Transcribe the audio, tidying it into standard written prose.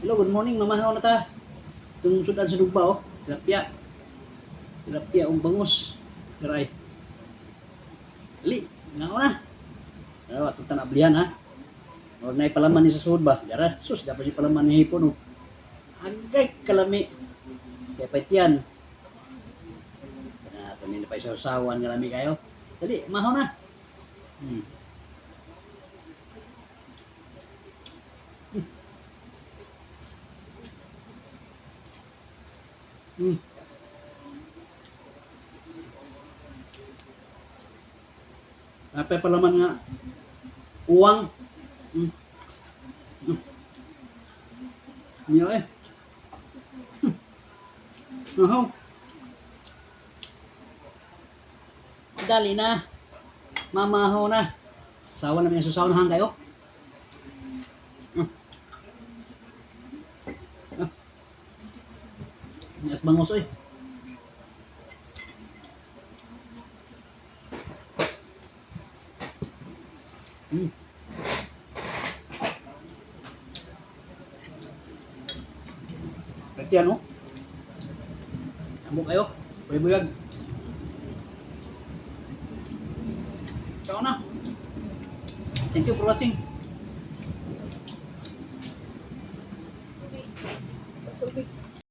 Hello, good morning, mamahaw na ta. Itong sudan sa dugba, oh. Tilapia. Tilapia, ang bangus. Garay. Dali, nga na. Pero atong tanablihan, ha. Huwag na ipalaman ni sa sud ba? Dara, sus, dapat ipalaman ni hipon, oh. Agay, kalami. Kaya paitian. Na, ito nila pa isausawan, kalami kayo. Dali, mahaw na. Apa palaman nga uwang. Niyo eh. Ahaw. Dali na. Mamaho na. Sawa na may susaw na hanggayo. Yes, bangos eh. Pwede ano? Amo kayo. Pwede buyag. Ciao na. Thank you for watching.